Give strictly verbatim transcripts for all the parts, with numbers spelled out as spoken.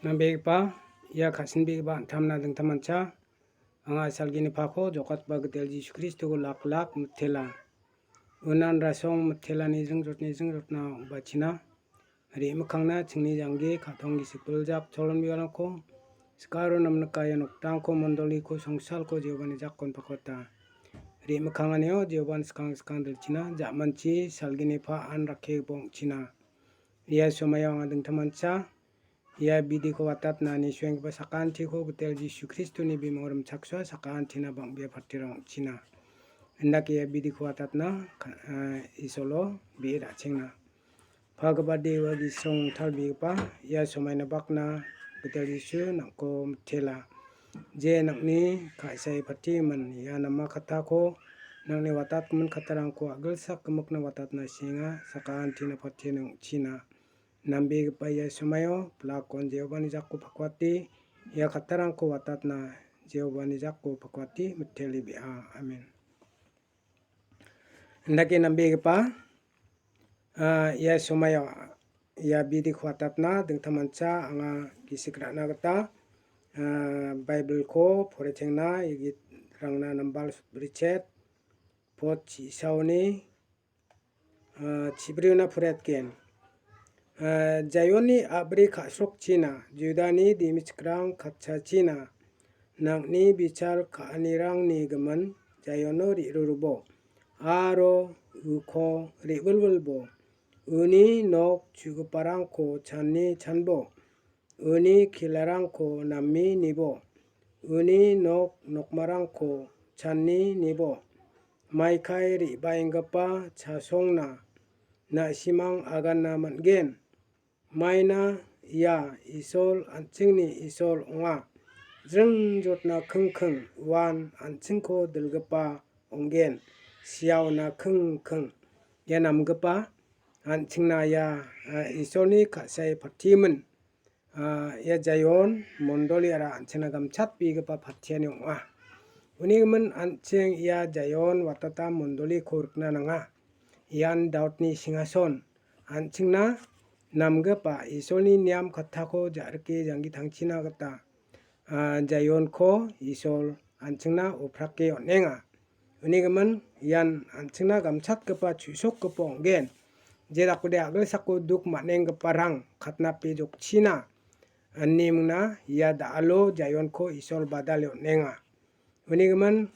Nambegipa, ia ka·sinbegipa an·tamna dingtangmancha, anga salgini pako jokatba gital Jisu Kristoko lak lak mitela. Unan rasong mitelani jingrotni jingrotna ong·bachina. Re·mikkangna chingni janggi ka·tong gisik biljak cholon bibalrangko, sikaro namnika ia nokdangko, mondoliko, songsalko Jehovani jakon pakwata. Re·mikkanganio Jehovan skang skang dilchina, ja·manchi salgini pa an rakkigipa ong·china. Ia somaio anga dingtangmancha, ia bidiko watatna nisuenggipa sakantiko gital Jisu Kristoni bimung rimchaksoa sakantina bang·bea partirang ong·china. Indake ia bidiko watatna ka-, ah, Isolo be·e ra·chengna. Pagipa Deba gisong talbegipa, ia somaina bakna gital Jisu nang·ko mitela. Je nang·ni ka·sae patiman ia nama kattako, nang·ni watatgimin kattarangko a·gilsak gimikna watatna sienga, sakantina patie ong·china. Nambegipa ia somaio, pilakon Jehovani jako pakwate, ia kattarangko watatna Jehovani jako pakwate mitele be·a. Amen. Indake nambegipa, ah, ia somaio, ia bidiko watatna dingtangmancha anga gisik ra·na gita, ah, Baibilko porechengna, ia gitrangna nambal sotbrichet, pot chisaoni, ah, chibriona poretgen. Ah, Jaionni a·bri ka·srokchina, Judani dimichikrang katchachina, nang·ni bichal ka·anirangni gimin Jaiono re·ruribo, aro uko re·wilwilbo, uni nok chu·giparangko chani chanbo, uni kilarangko name nibo, uni nok nokmarangko chani nibo, maikai re·baenggipa chasongna na·simang agana man·gen. Maina ia Isol an·chingni Isol ong·a. Jringjotna kingking uan an·chingko dilgipa ong·gen. Siaona kingking. Ia namgipa an·chingna ia, ah, Isolni ka·sae patimen. Ah, ia Jaion mondoliara an·chingna gamchatbegipa patiani ong·a. Uni gimin an·ching ia Jaion watata mondoliko rikna nanga. Ian Daudni singhason. An·chingna namgipa Isolni niam kattako ja·rike janggi tangchina gita, ah, Jaionko Isol an·chingna oprake on·enga. Uni gimin ian an·chingna gamchatgipa chu·sokgipa ong·gen. Jedakode a·gilsako duk man·enggiparang katnape jokchina, ine mingna ia da·alo Jaionko Isol badale on·enga. Uni gimin,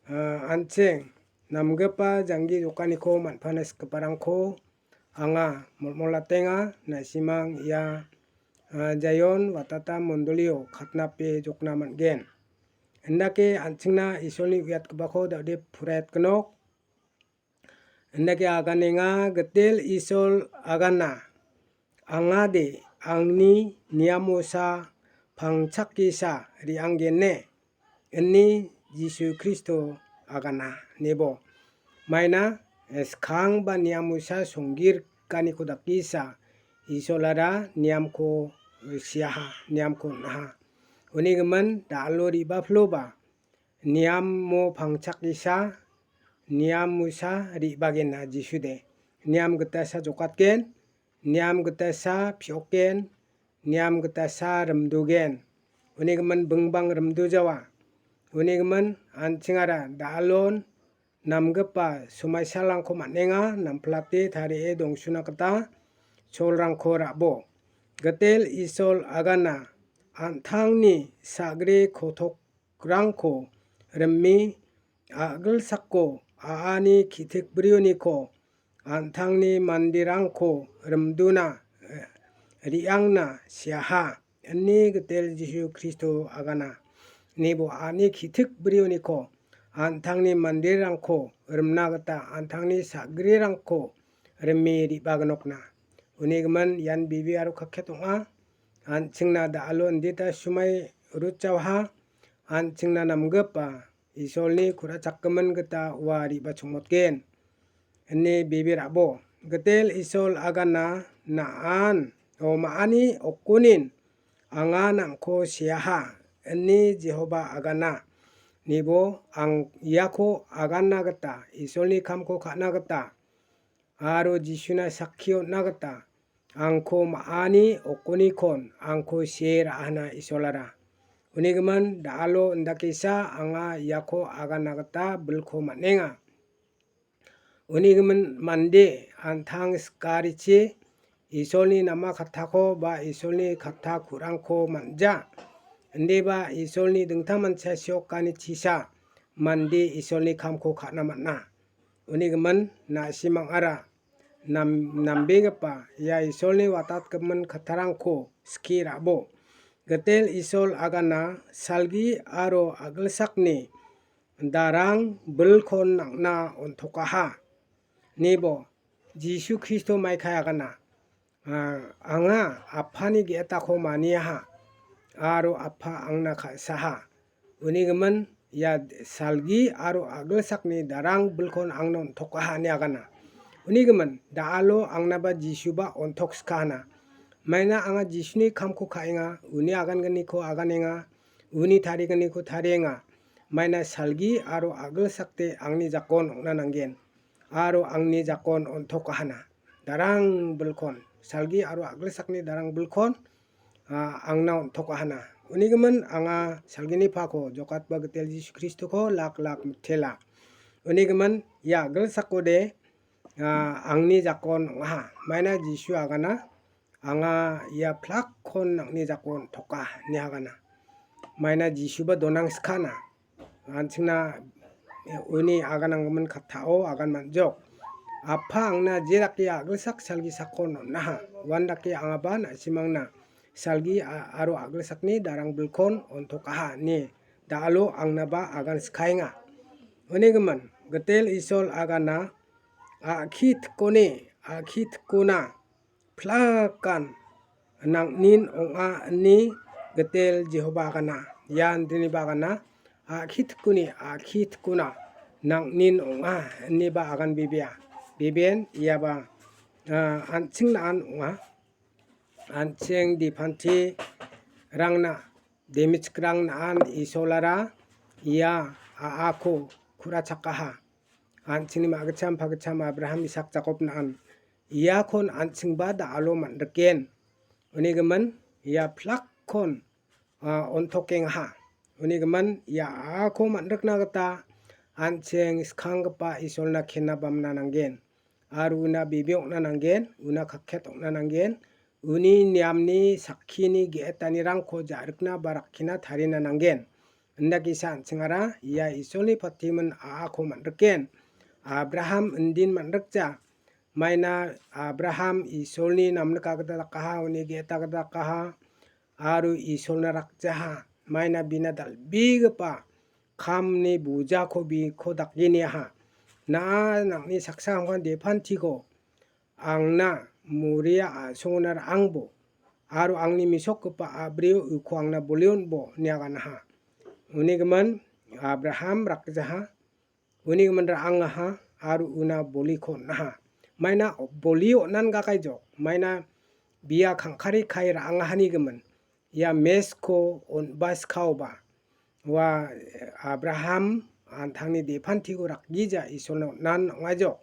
ah, an·ching namgipa janggi jokaniko man·pana sikgiparangko anga molmolatenga, na·simang ia, ah, Jaion watata mondolio katnape jokna man·gen. Indake an·chingna Isolni uiatgipako da·ode poraiatgenok. Indake aganenga, Gitel Isol agana, angade angni niamosa pangchakgisa re·anggene, ine Jisu Kristo agana, nebo. Maina, eh, skang ba niamosa songgirganiko dakgisa Isolara niamko, eh, siaha, niamko on·aha. Uni gimin da·alo re·baploba, niamo pangchakgisa, niamosa re·bagena Jisude. Niam gitasa jokatgen, niam gitasa piokgen, niam gitasa rimdogen. Uni gimin bingbang rimdojawa. Uni gimin an·chingara da·alon namgipa somaisalrangko man·enga, namplate tarie dongsona gita cholrangko ra·bo. Gitel Isol agana, an·tangni sagre kotok rangko rime, a·gilsako a·ani ki·tikbrioniko an·tangni manderangko rimdona, eh, re·angna siaha, ine Gitel Jisu Kristo agana. Nebo a·ani ki·tikbrioniko an·tangni manderangko rimna gita an·tangni sagrerangko rime re·bagnokna. Uni gimin ian bibi aro kakket ong·a. An·chingna da·alo indita sumai rutjaoha. An·chingna namgipa Isolni ku·rachakgimin gita ua re·bachongmotgen, ine bebe ra·bo. Gitel Isol agana, na·an, o ma·ani okkonin anga nang·ko seaha, ine Jehoba agana. Nebo ang iako agana gita, Isolni kamko ka·na gita, aro Jisuna sakki on·na gita, angko ma·ani okonikon angko see ra·ahana Isolara. Unigimin da·alo indakesa anga iako agana gita bilko man·enga. Unigimin mande an·tang sikarichi Isolni nama kattako ba Isolni katta ku·rangko man·ja. Indiba Isolni dingtang mancha seokani chisa mande Isolni kamko ka·na man·a. Unigimin na·simangara nam-, nambegipa ia Isolni watatgimin kattarangko skie ra·bo. Gitel Isol agana salgi aro a·gilsakni darang bilkon nang·na on·tokaha. Nibo Jisu Kristo maikai agana, ah, anga Apani ge·etako maniaha, aro Apa angna ka·saha. Unigimin ia salgi aro a·gilsakni darang bilkon angna on·tokaha ine agana. Unigimin da·alo angnaba Jisuba on·tokskahana. Maina anga Jisuni kamko ka·enga, uni aganganiko aganenga, uni tariganiko tarienga. Maina salgi aro a·gilsakde angni jakon ong·na nanggen, aro angni jakon on·tokahana. Darang bilkon, salgi aro a·gilsakni darang bilkon, ah, angna on·tokahana. Unigimin anga salgini pako jokatba gitel Jisu Kristoko lak lak mitela. Unigimin ia a·gilsakode, ah, angni jakon ong·aha. Maina Jisu agana, anga ia plakkon nang·ni jakon toka ine agana. Maina Jisuba donangskana. An·chingna uni agananggimin kattao agan man·jok. Apa angna je dake a·gilsak salgisakon on·aha. Uandake angaba na·simangna salgi a-, aro a·gilsakni darang bilkon on·tokaha ine da·alo angnaba agan skaenga. Unigimin, gitel Isol agana a·ki tikone, a·ki tikona, plakan nang·nin ong·a ine gitel Jehoba agana. Ian diniba agana, a·ki tikuni, a·ki tikuna nang·nin ong·a ineba agan bibia. Biben iaba, ah, an·ching na·an ong·a. An·ching dipanti rangna, demichikrang na·an Isolara ia a·ako ku·rachakaha. An·chingni ma·gitcham pagitcham Abraham, Isak, Jakob na·an iakon an·chingba da·alo man·riken. Unigimin ia plakkon, ah, on·tokengaha. Unigimin ia a·ako man·rikna gita an·ching skanggipa Isolna kena bamna nanggen. Aro una bebe ong·na nanggen, una kakket ong·na nanggen, uni niamni sakkini ge·etanirangko ja·rikna ba rakkina tarina nanggen. Indakesa an·chingara ia Isolni patimen a·ako man·riken. Abraham indin man·rikja. Maina Abraham Isolni namnika gita dakaha, uni ge·eta gita dakaha, aro Isolna rakjaha. Maina bina dal·begipa kamni bojako biko dakgeniaha. Na·a nang·ni saksa hongkan depantiko angna Moria a·songona ra·angbo, aro angni mesokgipa a·brio uko angna bolion·bo ine aganaha. Unigimin Abraham rakjaha, unigimin ra·angaha, aro una boliko on·aha. Maina boli on·an gakaijok, maina bia kangkari kai ra·angahanigimin ia mesko on·baskaoba. Ua Abraham an·tangni depantiko rakgija Isolna on·an ong·aijok.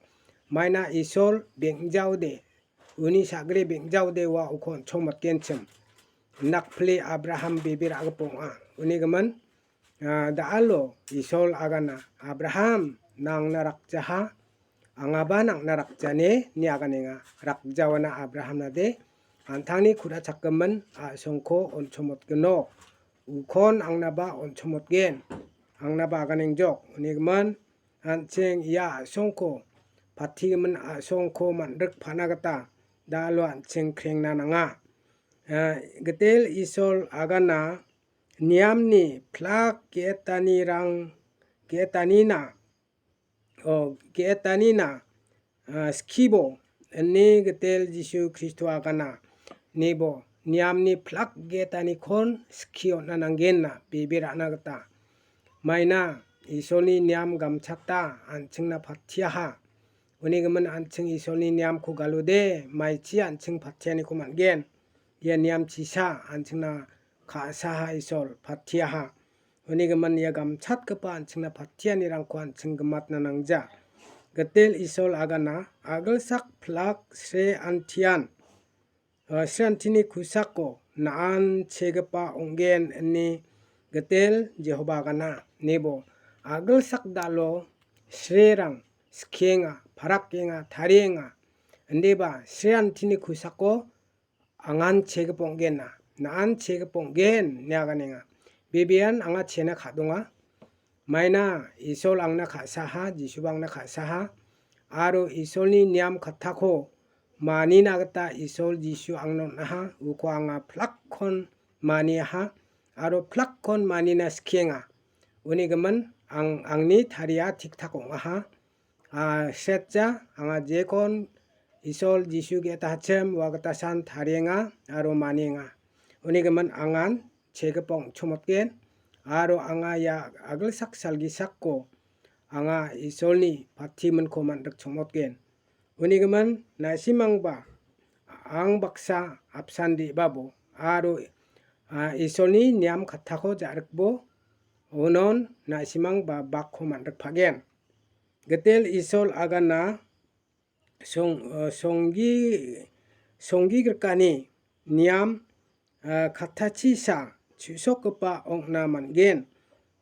Maina Isol beng·jaode, uni sagre beng·jaode ua uko on·chongmotgenchim. Nakpile Abraham bebe ra·gipa ong·a. Unigimin, ah, da·alo Isol agana, Abraham, nangna rakjaha, angaba nang·na rakjane, ine aganenga. Rakjawana Abrahamnade, an·tangni ku·rachakgimin a·songko on·chomotgino. Ukon angnaba on·chomotgen. Angnaba aganengjok. Unigimin, an·ching ia a·songko, patigimin a·songko man·rikpana gita da·alo an·ching krengna nanga. Ah, gitel Isol agana niamni plak ge·etanirang, ge·etanina, o, ge·etanina, ah, skibo, ine gitel Jisu Kristo agana. Nibo, niamni plak ge·etanikon skie on·na nanggenna, bebe ra·na gita. Maina, Isolni niam gamchata, an·chingna patiaha. Unigimin an·ching Isolni niamko galode, maichi an·ching patianiko man·gen. Ia niamchisa, an·chingna ka·saha Isol, patiaha. Unigimin ia gamchatgipa an·chingna patianirangko an·ching gimatna nangja. Gitel Isol agana, a·gilsak plak sre antian, eh, srirantini kosako na·an chegipa ong·gen ine Gitel Jehoba agana. Nebo agilsak dalo srirang skienga, parakenga, tarienga. Indiba srirantini kosako angan chegipa ong·gen, na·an chegipa ong·gen ine aganenga. Bebean anga chena ka·donga. Maina Isol angna ka·saha, Jisuba angna ka·saha, aro Isolni niam kattako manina gita Isol Jisu angna on·aha, uko anga plakkon maniaha, aro plakkon manina skienga. Uni gimin ang-, angni taria tik-tak ong·aha. Ah, setja, anga jekon Isol Jisu ge·etachim ua gitasan tarienga aro manienga. Uni gimin angan chegipa ong·chomotgen, aro anga ia agilsak salgisako anga Isolni patiminko man·rik chongmotgen. Uni gimin na·simangba ang baksa apsan re·babo aro, ah, Isolni niam kattako ja·rikbo unon na·simangba bakko man·rikpagen. Gitel Isol agana song-, eh, songgi-, songgigrikani niam, eh, kattachisa chu·sokgipa ong·na man·gen,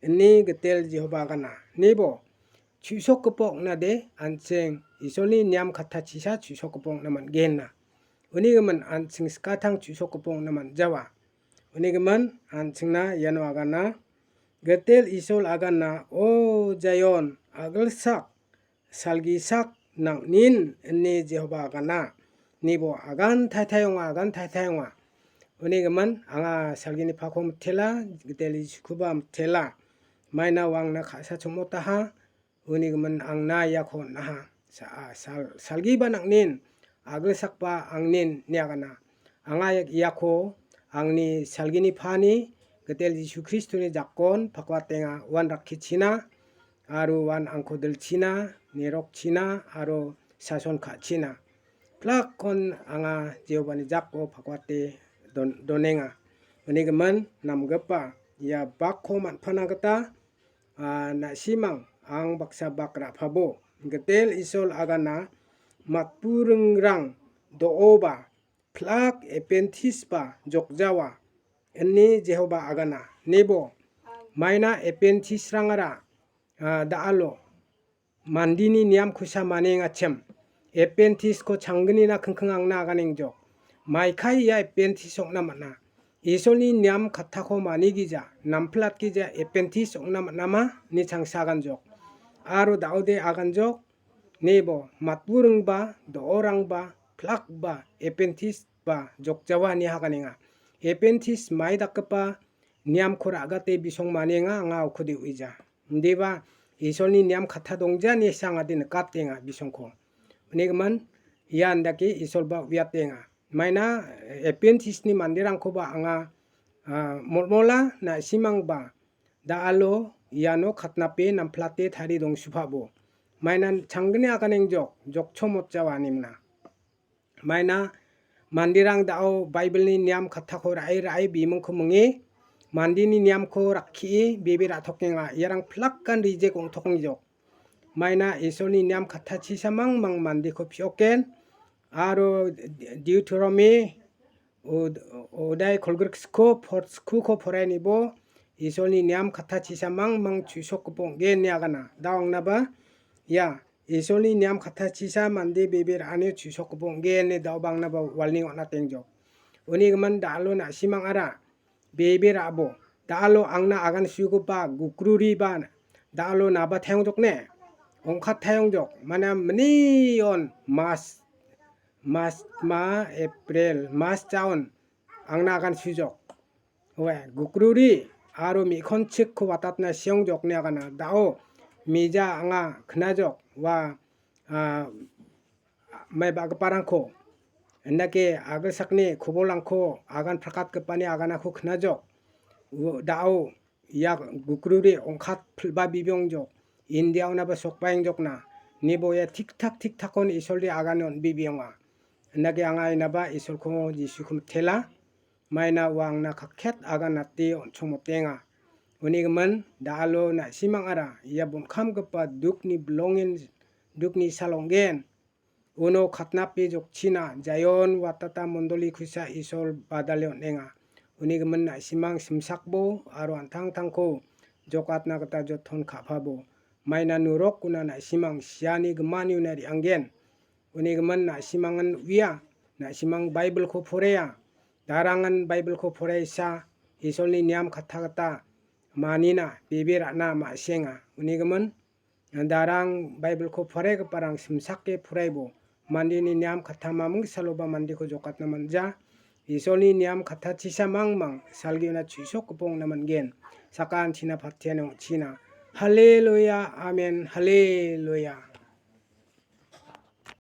ine Gitel Jehoba agana. Nebo chu·sokgipa ong·nade an·ching Isolni niam kattachisa chu·sokgipa ong·na man·genna. Uni gimin an·ching skatang chu·sokgipa ong·na man·jawa. Uni gimin an·chingna iano agana. Gitel Isol agana, o Jaion, agilsak salgisak nang·nin ine Jehoba agana. Nebo agan taitai ong·a, agan taitai ong·a. Uni gimin anga salgini pako mitela, Gitel Jisukoba mitela. Maina uangna ka·sa chongmotaha, uni gimin angna iako on·aha. Sa-, a-, sal-, salgiba nang·nin, agilsakba angnin ine agana. Anga ia-, iako angni salgini pani, Gitel Jisu Kristoni jakon pakwatenga, uan rakkichina, aro uan angko dilchina, nirokchina, aro sason ka·china. Plakkon anga Jehovani jako pakwate don-, donenga. Uni gimin namgipa ia bakko man·pana gita, ah, na·simang ang baksa bak ra·pabo. Gitel Isol agana matburingrang do·oba plak Epentisba jokjawa, ine Jehoba agana. Nebo maina Epentisrangara, ah, da·alo mandini niamkosa maniengachim. Epentisko changgnina kingking angna aganengjok. Maikai ia Epentis ong·na man·a. Isolni niam kattako manigija, namplatgija Epentis ong·na man·ama, ine changsa aganjok. Aro da·ode aganjok, nebo matburingba, do·orangba, plakba, Epentisba jokjawa ine aganenga. Epentis mai dakgipa niamko ra·gate bisong manienga anga ukode uija. Indiba Isolni niam katta dongja ine sangade nikatenga bisongko. Uni gimin ia andake Isolba uiatenga. Maina Epentisni manderangkoba anga, ah, molmola na·simangba da·alo iano katnape namplate tarie dongsupabo. Maina changgni aganengjok, jokchomotjawa ine mina. Maina manderang da·o Baibilni niam kattako ra·e ra·e bimingko minge, mandeni niamko rakkie bebe ra·tokenga. Iarang plakan rijek ong·tokengjok. Maina Isolni niam kattachisa mangmang mandeko pioken, aro Deuteronomy, Ud-, Udai kolgrik sku, por-, skuko poraianibo Isolni niam kattachisa mangmang chu·sokgipa ong·gen ine agana. Da·o angnaba, ia, Isolni niam kattachisa mande bebe ra·anio chu·sokgipa ong·gen ine da·oba angnaba walni on·atengjok. Uni gimin da·alo na·simangara bebe ra·abo. Da·alo angna agansugipa gukruriba da·alo naba tayongjokne? Ong·kat tayongjok. Mana minion mas, mas ma April, mas jaon angna agansujok. Oe, gukruri aro me·konchikko watatna seongjok ine agana. Da·o mija anga knajok ua, ah, mai ba·giparangko, indake agilsakni kobolrangko agan prakatgipani aganako knajok. U-, da·o ia gukruri ong·kat pilba bibiong jok. Indiaonaba sokbaeng jokna. Nibo ia tik-tak, tik-takon Isolde agane on·bibionga. Indake anga inaba Isolko Jisuko mitela. Maina ua angna kakket aganate on·chongmotenga. Uni gimin da·alo na·simangara ia bonkamgipa dukni bilongen, dukni sal ong·gen. Uno katnape jokchina Jaion watata mondolikosa Isol badale on·enga. Uni gimin na·simang simsakbo aro an·tangtangko jokatna gita joton ka·pabo. Maina norok una na·simang siani gimani una re·anggen. Uni gimin na·simangin uia, na·simang Baibilko porea. Darangin Baibilko poreisa, Isolni niam katta gita manina bebe ra·na ma·sienga. Uni gimin, darang Baibilko poregiparang simsake poraibo. Mandeni niam katta maming saloba mandeko jokatna man·ja. Isolni niam kattachisa mangmang salgiona chu·sokgipa ong·na man·gen. Sakantina patiani ong·china. Haleluya, amen, haleluya.